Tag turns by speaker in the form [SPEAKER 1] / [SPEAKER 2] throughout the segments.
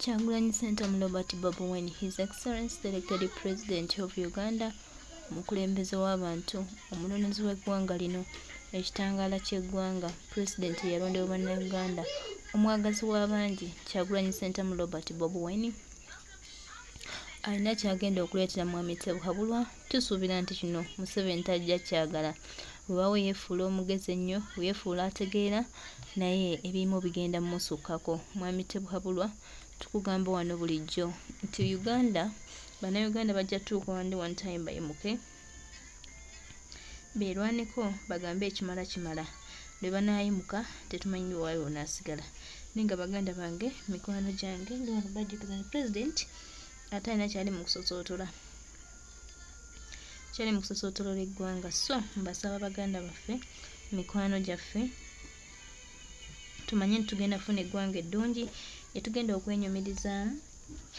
[SPEAKER 1] Kyagulanyi Ssentamu Robert Bobi Wine, His Excellency the Elected President of Uganda, omukulembeze w'abantu, omununuzi w'eggwanga lino, ekitangaala ky'eggwanga, Pulezidenti eyalondebwa Bannayuganda, omwagazi w'abangi, Kyagulanyi Ssentamu Robert Bobi Wine alina ky'agenda okuleetera Mwami Tebuhabulwa. Tusuubira nti kino Museveni tajja kyagala. Weewaawo yeefuula omugezi ennyo, yeefuula ategeera, naye ebimu bigenda mmusukkako. Mwami Tebuhabulwa, tukugamba wano bulijjo nti Uganda, Bannayuganda bajja tuuka one day one time bayimuke beerwaneko bagambe ekimala kimala. Lwe banaayimuka tetumanyi waayo onaasigala. Naye nga baganda bange, mikwano gyange, ndi wano bajjukiza nti Pulezidenti ate alina kyali mu kusosootola, kyali mu kusosootolola eggwanga. So mbasaba baganda baffe, mikwano gyaffe, tumanye nti tugenda kufuna eggwanga eddungi etugenda okwenyumirizaamu,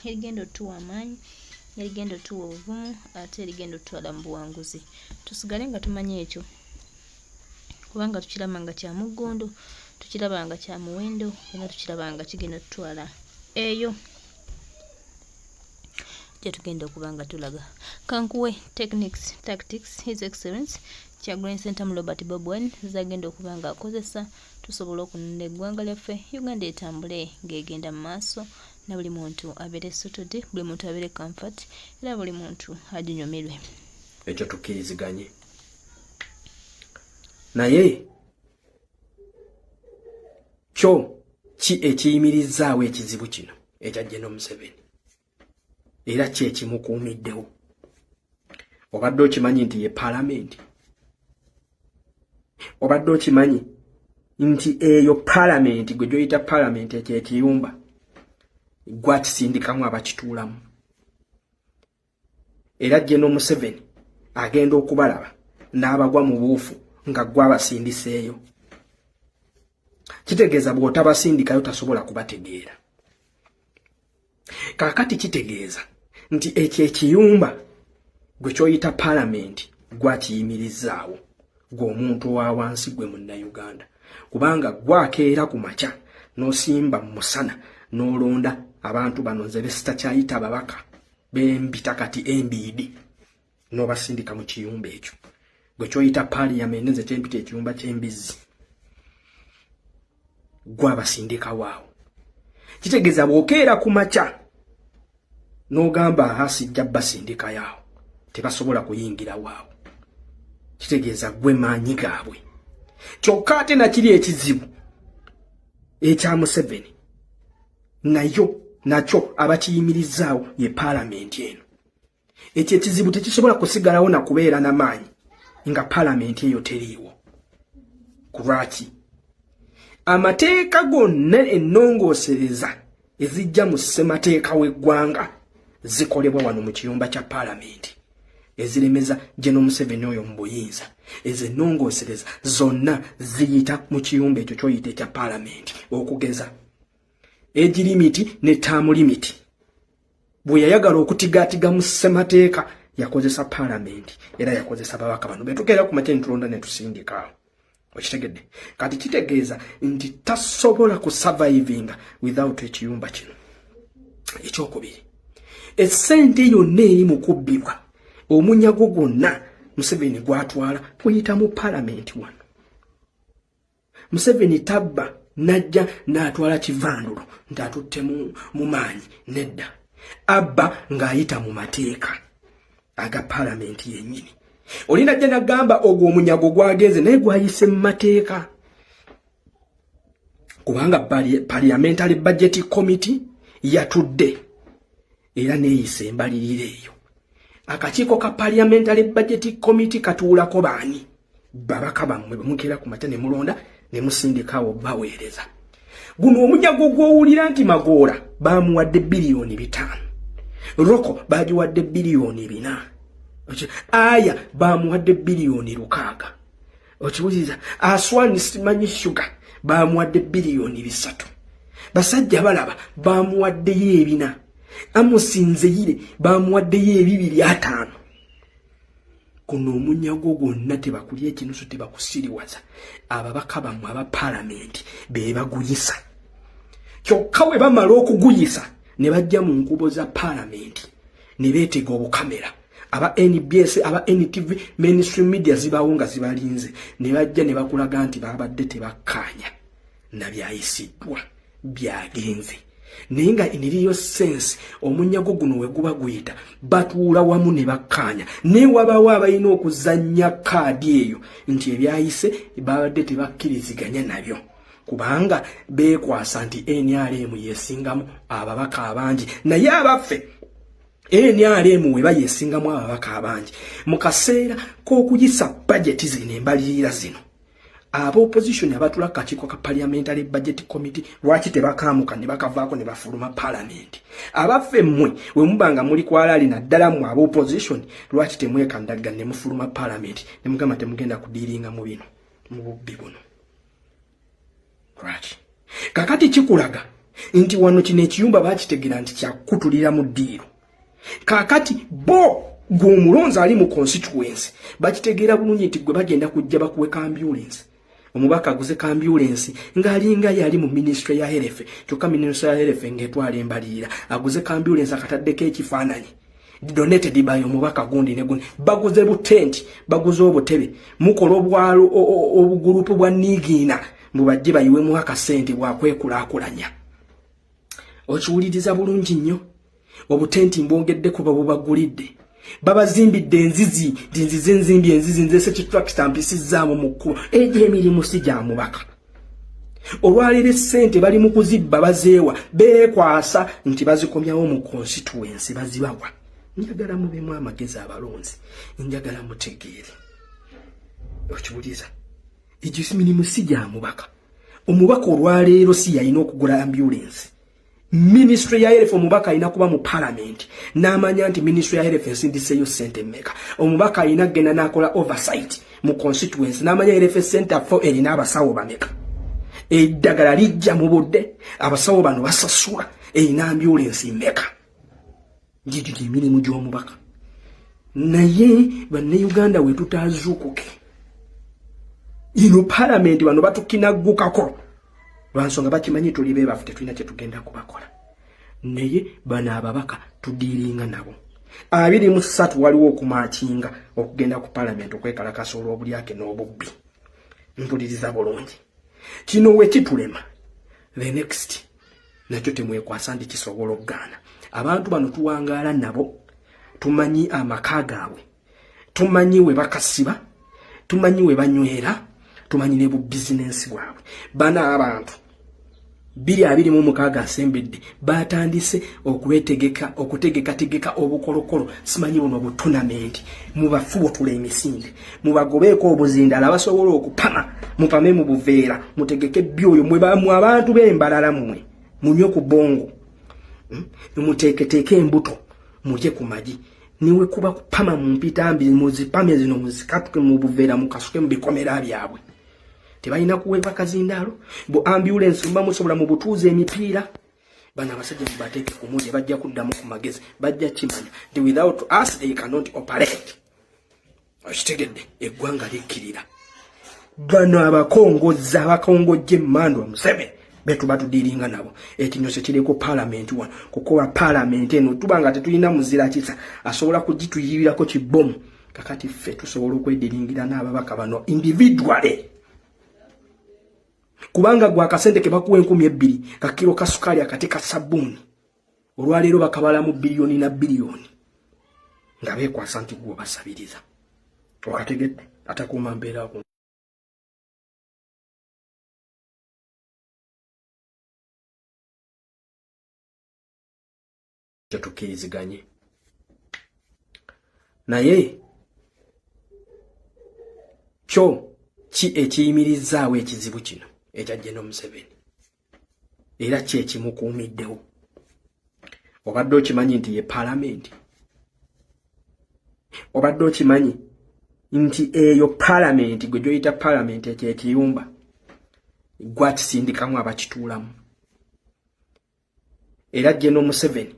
[SPEAKER 1] erigenda otuwa amaanyi, erigenda otuwa obuvumu, ate erigenda otutwala mu buwanguzi. Tusigale nga tumanyi ekyo, kubanga tukiraba nga kya muggundu, tukiraba nga kya muwendo, era tukiraba nga kigenda otutwala eyo gye tugenda okuba nga tulaga. Kankuwe techniques, tactics His Excellence Kyagulanyi Ssentamu Robert Bobi Wine zagenda okuba nga akozesa tusobole okununula eggwanga lyaffe, Uganda etambule ng'egenda mu maaso, na buli muntu abeere settled, buli muntu abeere comfort, era buli muntu aginyumirwe.
[SPEAKER 2] Ekyo tukkiriziganye, naye kyo ki ekiyimirizaawo ekizibu kino ekya General Museveni, era ki ekimukuumiddewo? Obadde okimanyi nti ye paalamenti? Obadde okimanyi nti eyo paalamenti gwe gyoyita paalamenti, ekyo ekiyumba gwakisindikamu abakituulamu, era General Museveni agenda okubalaba n'abagwa mu buufu nga gwabasindiseeyo? Kitegeeza bw'otabasindikayo tasobola kubategeera. Kaakati kitegeeza nti ekyo ekiyumba gwe kyoyita paalamenti gwakiyimirizaawo gwe omuntu owa wansi, gwe Munnayuganda, kubanga gwakeera ku makya n'osimba mu musana n'olonda abantu bano nze besitakyayita ababaka, bembita kati embiidi, n'obasindika mu kiyumba ekyo gwe kyoyita paaliyamenti, nze kyempita ekiyumba ky'embizzi. Gwabasindikawaawo. Kitegeeza bw'okeera ku makya n'ogamba, "Aha, sijja basindikayaawo," tebasobola kuyingirawaawo. Kitegeeza gwe maanyi gaabwe. Kyokka ate nakiri ekizibu ekya Museveni nayo nakyo abakiyimirizaawo ye paalamenti eno. Ekyo ekizibu tekisobola kusigalawo na kubeera n'amaanyi nga paalamenti eyo teriiwo. Ku lwaki amateeka gonna, ennongoosereza ezijja mu ssemateeka w'eggwanga zikolebwa wano mu kiyumba kya paalamenti eziremeza General Museveni oyo mu buyinza? Ezo ennongoosereza zonna ziyita mu kiyumba ekyo kyoyita ekya paalamenti. Okugeza age limit ne term limit, bwe yayagala okutigaatiga mu ssemateeka yakozesa paalamenti, era yakozesa babaka bano betukeera ku makya netulonda netusindikaawo. Okitegedde? Kati kitegeeza nti tasobola kusurvivinga without ekiyumba kino. Ekyokubiri, essente yonna eri mu kubbibwa, omunyago gwonna Museveni gwatwala kuyita mu paalamenti wano. Museveni tabba najja n'atwala kivandulo nti atutte mu maanyi. Nedda, abba ng'ayita mu mateeka aga paalamenti yennyini. Oli najja nagamba ogwo omunyago gwagenze, naye gwayise mu mateeka, kubanga Parliamentary Budget Committee yatudde era neeyisa embalirira eyo. Akakiiko ka Parliamentary Budget Committee katuulako baani? Babaka bammwe bemukeera ku makya ne mulonda ne musindikaawo baweereza. Guno omunyago gw'owulira nti Magoola bamuwadde 5 biliyoni, Roko bagiwadde 4 biliyoni, aya bamuwadde 6 biliyoni, okiwuliriza, Aswani simanyi Shuga bamuwadde 3 biliyoni, basajja balaba bamuwaddeyo 4, Amusinzeyire bamuwaddeyo 2.5. Kuno omunyago gwonna tebakulya ekinusu, tebakusiriwaza. Ababaka bammwe aba paalamenti be baguyisa. Kyokka bwe bamala okuguyisa Ne bajja mu nkubo za paalamenti ne beetega obukamera, aba NBS, aba NTV, mainstream media zibawo nga zibalinze, ne bajja ne bakulaga nti babadde tebakkaanya na byayisiddwa byagenze. Naye nga in real sense, omunyago guno we guba guyita, batuula wamu ne bakkaanya, naye wabawo abalina okuzannya kaadi eyo nti ebyayise babadde tebakkiriziganya nabyo, kubanga beekwasa nti NRM yesingamu ababaka abangi. Naye abaffe, NRM weba yesingamu ababaka abangi, mu kaseera k'okuyisa bajeti zino, embalirira zino, aba opposition abatula kakiiko ka Parliamentary Budget Committee lwaki tebakaamuka ne bakavaako ne bafuluma parliament? Abaffe, mmwe we muba nga muli kwalaali, naddala mmwe aba opposition, lwaki temwekandagga ne mufuluma parliament ne mugamba temugenda kudiiringa mu bino, mu bubbi buno? Lwaki? Kakati kikulaga nti wano kino ekiyumba bakitegera nti kyakutulira mu ddiiro. Kakati bo gwe omulonzi ali mu constituency bakitegeera bulungi nti gwe bagenda kujja bakuwe ambulance. Omubaka aguze ambulance ng'alinga yali mu ministry ya health, kyokka ministry ya health ng'etwala embalirira. Aguze ambulance, akataddeko ekifaananyi, "Donated by omubaka gundi ne gundi." Baguze butenti, baguze obutebe, mukola obwalo obugurupu bwa niigiina, mubajje bayiwemu akasente bwakwekulaakulanya. Okiwuliriza bulungi nnyo. Obutenti mbwongeddeko, babubagulidde, babazimbidde enzizi, nti nzize nzimbi enzizi, nzese kitrakita mpisizzaamu mu kkubo. Egyo emirimu si gya mubaka. Olwaleero essente bali mu kuzibba, bazeewa, beekwasa nti bazikomyawo mu constituency, bazibawa. Njagala mubemu amagezi abalonzi, njagala mutegeere. Okiwuliza? Egyo mirimu si gya mubaka. Omubaka olwaleero si yalina okugula ambulance. Ministry ya health, omubaka alina kuba mu parliament n'amanya nti ministry ya health ensindiseeyo sente mmeka. Omubaka alina kugenda n'akola oversight mu constituency n'amanya health center fo erina abasawo bameka, eddagala lijja mu budde, abasawo bano basasula, erina ambulance mmeka. Ngigyo gyemirimu gy'omubaka. Naye bannayuganda, we tutaazuukuke, ino palamenti bano batukinaggukako lwansonga bakimanyi tuli beebafu, tetulina kyetugenda kubakola. Naye bano ababaka tudiiringa nabo 23, waliwo okumakinga okugenda ku palamenti okwekalakasa olw'obulyake n'obubbi. Mpuliriza bulungi, kino we kitulema, the next nakyo temwekwasa nti kisobola okugaana. Abantu bano tuwangaala nabo, tumanyi amaka gaabwe, tumanyi we bakasiba, tumanyi we banywera, tumanyi ne bu bizinensi bwabwe. Bana abantu 2026 asembedde batandise okwetegeka, okutegekategeka obukolokolo, simanyi buno butournament. Mubafubutula emisinde, mubagobeeko obuzindala, abasobola okupama mupame mu buveera, mutegeke byoyo mwe abantu b'embalala, mmwe munywe ku bongo, Muteeketeeke embuto, mulye ku magi, niwe kuba kupama mu mpitambi, muzipame zino, muzikatuke mu buveera, mukasuke mu bikomera byabwe. Tebalina kuweebwa kazindaalo bu ambulance, mba musobola mu butuuza emipiira. Bano abasajja mubateeke ku muje, bajja kuddamu ku magezi, bajja kimanya nti without us they cannot operate. Okitegedde? Eggwanga likkirira. Bano abakongozza, abakongojja emmandwa Museveni, betuba tudiringa nabo. Ekinyose kiri ku paalamenti wano, kukuba paalamenti eno tuba nga tetulina muzira kisa asobola kugituyibirako kibomu. Kakati ffe tusobola okwediringira n'ababaka bano individually, kubanga gwe akasente ke bakuwa 2000, kakiro ka sukaali, akati ka sabbuuni, olwaleero bakabalamu biliyoni na biliyoni nga beekwasa nti gwe obasabiriza. Okategedde? Atakuuma mbeera ku kyo tukkiriziganye. Naye kyo ki ekiyimirizaawo ekizibu kino ekya General Museveni, era ki ekimukuumiddewo? Obadde okimanyi nti ye paalamenti? Obadde okimanyi nti eyo paalamenti gwe gyoyita paalamenti, ekyo ekiyumba gwakisindikamu abakituulamu? Era General Museveni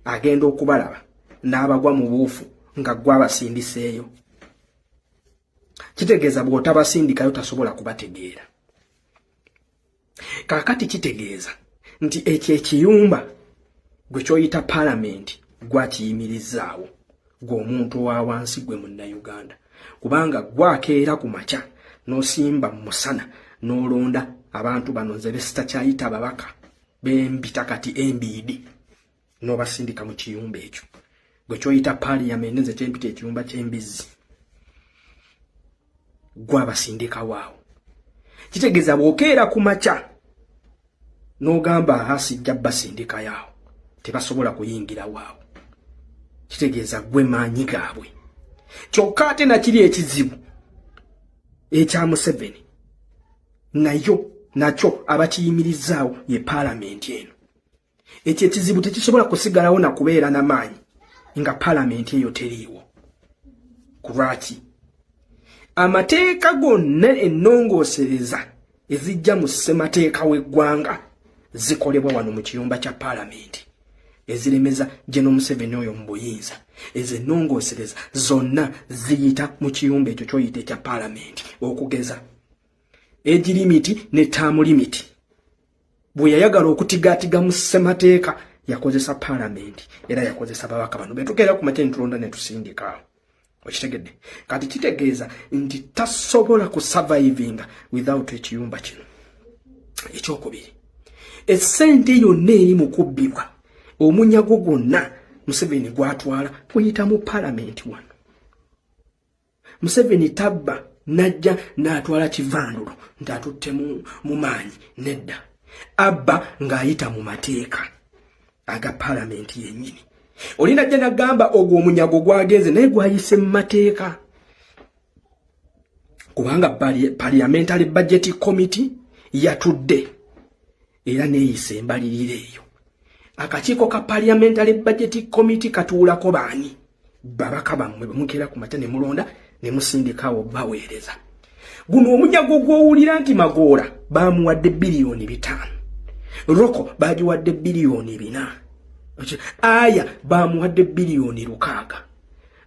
[SPEAKER 2] agenda okubalaba n'abagwa mu buufu nga gwabasindiseeyo. Kitegeeza bw'otabasindikayo tasobola kubategeera. Kaakati kitegeeza nti ekyo ekiyumba Gwe kyoyita paalamenti gwakiyimirizaawo, gwe omuntu owa wansi, gwe Munnayuganda, kubanga gwakeera ku makya n'osimba mu musana n'olonda abantu bano nze besitakyayita babaka, bembita kati embiidi, n'obasindika mu kiyumba ekyo gwe kyoyita paaliyamenti, nze kyempita ekiyumba ky'embizzi. Gwabasindikawaawo, kitegeeza bw'okeera ku makya n'ogamba aha sijja basindikayo awo, tebasobola kuyingirawo awo, kitegeeza gwe maanyi gaabwe. Kyokka ate nakiri ekizibu ekya Museveni nayo nakyo abakiyimirizaawo ye paalamenti eno. Ekyo ekizibu tekisobola kusigalawo na kubeera n'amaanyi nga paalamenti eyo teriiwo. Ku lwaki amateeka gonna, ennongoosereza ezijja mu ssemateeka w'eggwanga zikolebwa wano mu kiyumba kya paalamenti eziremeza General Museveni oyo mu buyinza? Ezo ennongoosereza zonna ziyita mu kiyumba ekyo kyoyita ekya paalamenti. Okugeza age limit ne term limit, bwe yayagala okutigaatiga mu ssemateeka yakozesa paalamenti, era yakozesa babaka bano betukeera ku makya netulonda netusindikaawo. Okitegedde? Kati kitegeeza nti tasobola kusurvivinga without ekiyumba kino. Ekyokubiri, essente yonna eri mu kubbibwa, omunyago gwonna Museveni gwatwala kuyita mu paalamenti wano. Museveni tabba najja n'atwala kivandulo nti atutte mu maanyi. Nedda, abba ng'ayita mu mateeka aga paalamenti yennyini. Oli najja nagamba ogwo omunyago gwagenze naye gwayise mu mateeka, kubanga Parliamentary Budget Committee yatudde era neeyisa embalirira eyo. Akakiiko ka Parliamentary Budget Committee katuulako baani? Babaka bammwe bemukera ku makya ne mulonda ne musindikaawo baweereza. Guno omunyago gw'owulira nti Magoola bamuwadde 5 biliyoni, Roko bagiwadde 4 biliyoni, aya bamuwadde 6 biliyoni,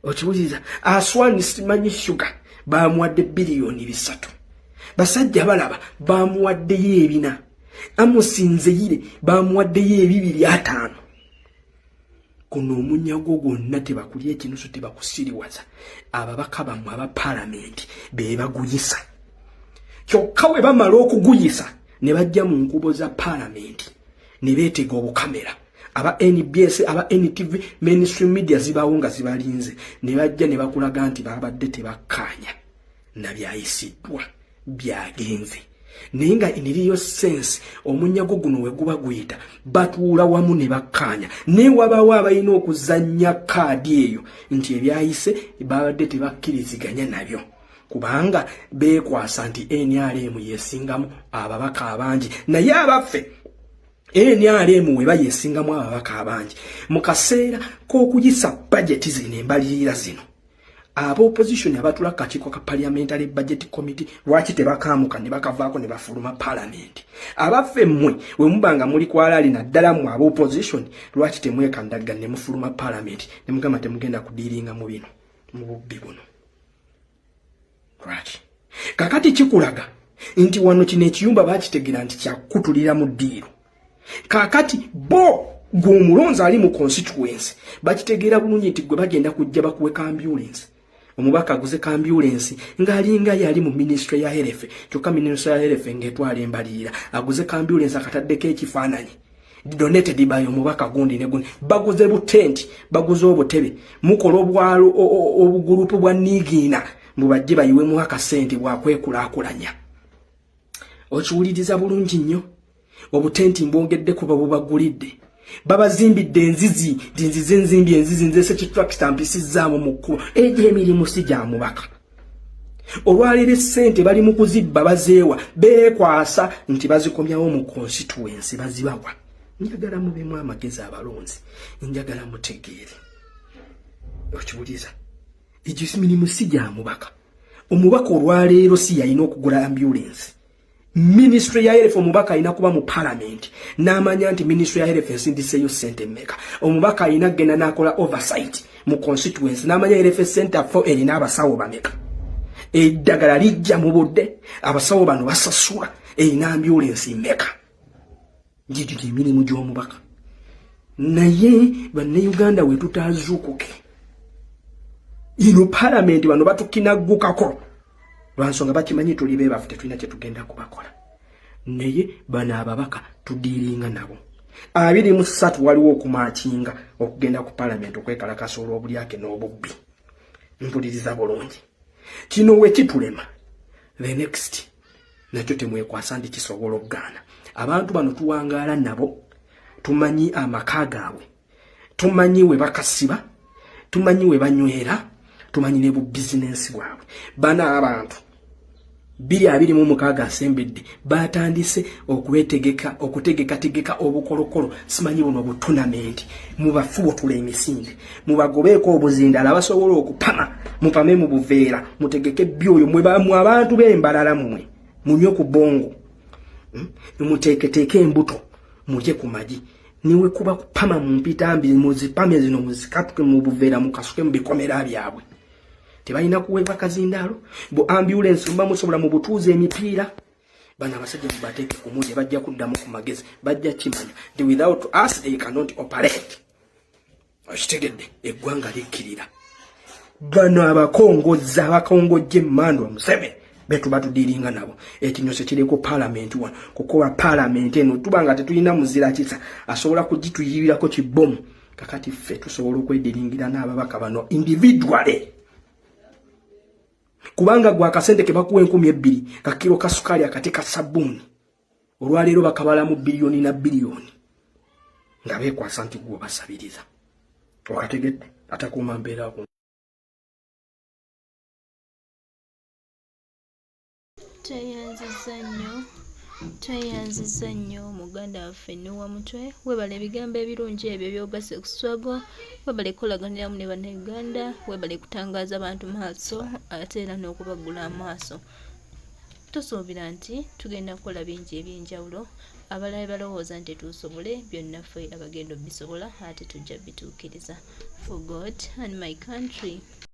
[SPEAKER 2] okiwuliriza, Aswani simanyi Shuga bamuwadde 3 biliyoni, basajja balaba bamuwaddeyo 4, Amusinzeyire bamuwaddeyo 2.5. Kuno omunyago gwonna tebakulya ekinusu, tebakusiriwaza. Ababaka bammwe aba paalamenti be baguyisa. Kyokka bwe bamala okuguyisa ne bajja mu nkubo za paalamenti ne beetega obukamera, aba NBS, aba NTV, mainstream media zibaawo nga zibalinze, ne bajja ne bakulaga nti babadde tebakkaanya nabyayisiddwa byagenze. Naye nga in real sense, omunyago guno we guba guyita batuula wamu ne bakkaanya, naye wabaawo abalina okuzannya kaadi eyo nti ebyayise babadde tebakkiriziganya nabyo, kubanga beekwasa nti NRM yesingamu ababaka abangi. Naye abaffe, NRM weba yesingamu ababaka abangi mu kaseera k'okuyisa bajeti zino, embalirira zino, aba opposition abatula kakiiko ka Parliamentary Budget Committee lwaki tebakaamuka ne bakavaako ne bafuluma parliament? Abaffe mmwe we muba nga muli kwalaali, naddala mmwe aba opposition, lwaki temwekandagga ne mufuluma parliament ne mugamba temugenda kudiiringa mu bino, mu bubbi buno? Lwaki? Kakati kikulaga nti wano kino ekiyumba bakitegera nti kyakutulira mu ddiiro. Kakati bo gwe omulonzi ali mu constituency bakitegeera bulungi nti gwe bagenda kujja bakuwe ambulance. Omubaka aguze ambulance ng'alinga yali mu ministry ya health, kyokka ministry ya health ng'etwala embalirira. Aguze ambulance akataddeko ekifaananyi donated by omubaka gundi ne gundi. Baguze butenti, baguze obutebe, mukola obwalo obugulupu bwa nigiina mubajje bayiwemu akasente bwakwekulaakulanya. Okiwuliriza bulungi nnyo. Obutenti mbwongeddeko, babubagulidde, babazimbidde enzizi nti nzize nzimbi enzizi, nzese kitrakita mpisizzaamu mu kkubo. Egyo emirimu si gya mubaka. Olwaleero essente bali mu kuzibba, bazeewa, beekwasa nti bazikomyawo mu constituency, bazibawa. Njagala mubemu amagezi abalonzi, njagala mutegeere. Okiwuliza? Egyo mirimu si gya mubaka. Omubaka olwaleero si yalina okugula ambulance. Ministry ya health, omubaka alina kuba mu parliament n'amanya nti ministry ya health ensindiseeyo ssente mmeka. Omubaka alina kugenda n'akola oversight mu constituency n'amanya health center fo erina abasawo bameka, eddagala lijja mu budde, abasawo bano basasula, erina ambulance mmeka. Ngigyo gyemirimu gy'omubaka. Naye Bannayuganda, we tutaazuukuke, ino palamenti bano batukinaggukako lwansonga bakimanyi tuli beebafu, tetulina kyetugenda kubakola. Naye bano ababaka tudiiringa nabo 23, waliwo okumakinga okugenda ku palamenti okwekalakasa olw'obulyake n'obubbi. Mpuliriza bulungi, kino we kitulema, the next nakyo temwekwasa nti kisobola okugaana. Abantu bano tuwangaala nabo, tumanyi amaka gaabwe, tumanyi we bakasiba, tumanyi we banywera, tumanyi ne bubizinensi bwabwe. Bano abantu 2026 asembedde, batandise okwetegeka, okutegekategeka obukolokolo, simanyi buno butournament. Mubafubutula emisinde, mubagobeeko obuzindala, abasobola okupama mupame mu buveera, mutegeke byoyo mwe abantu b'embalala, mmwe munywe ku bongo, Muteeketeeke embuto, mulye ku magi, niwe kuba kupama mu mpitambi, muzipame zino, muzikatuke mu buveera, mukasuke mu bikomera byabwe. Tebalina kuweebwa kazindaalo bu ambulance, muba musobola mu butuuza emipiira. Bano abasajja mubateeke ku muje, bajja kuddamu ku magezi, bajja kimanya nti without us they cannot operate. Okitegedde? Eggwanga likkirira. Bano abakongozza, abakongojja emmandwa Museveni, betuba tudiringa nabo. Ekinyose kiri ku paalamenti wano, kukuba paalamenti eno tuba nga tetulina muzira kisa asobola kugituyibirako kibomu. Kakati ffe tusobola okwediringira n'ababaka bano individually, kubanga gwe akasente ke bakuwa 2000, kakiro ka sukaali, akati ka sabbuuni, olwaleero bakabalamu biliyoni na biliyoni nga beekwasa nti gwe obasabiriza. Okategedde? Atakuuma mbeera.
[SPEAKER 1] Tweyanziza nnyo, tweyanziza nnyo muganda waffe Noah Mutwe. Webale ebigambo ebirungi ebyo by'ogasse ku struggle. Webale kukolaganiramu ne Bannayuganda, webale kutangaaza bantu maaso ate era n'okubaggula amaaso. Tusuubira nti tugenda kukola bingi eby'enjawulo. Abalala balowooza nti tetuusobole, byonna ffe abagenda obisobola ate tujja bituukiriza. For God and my country.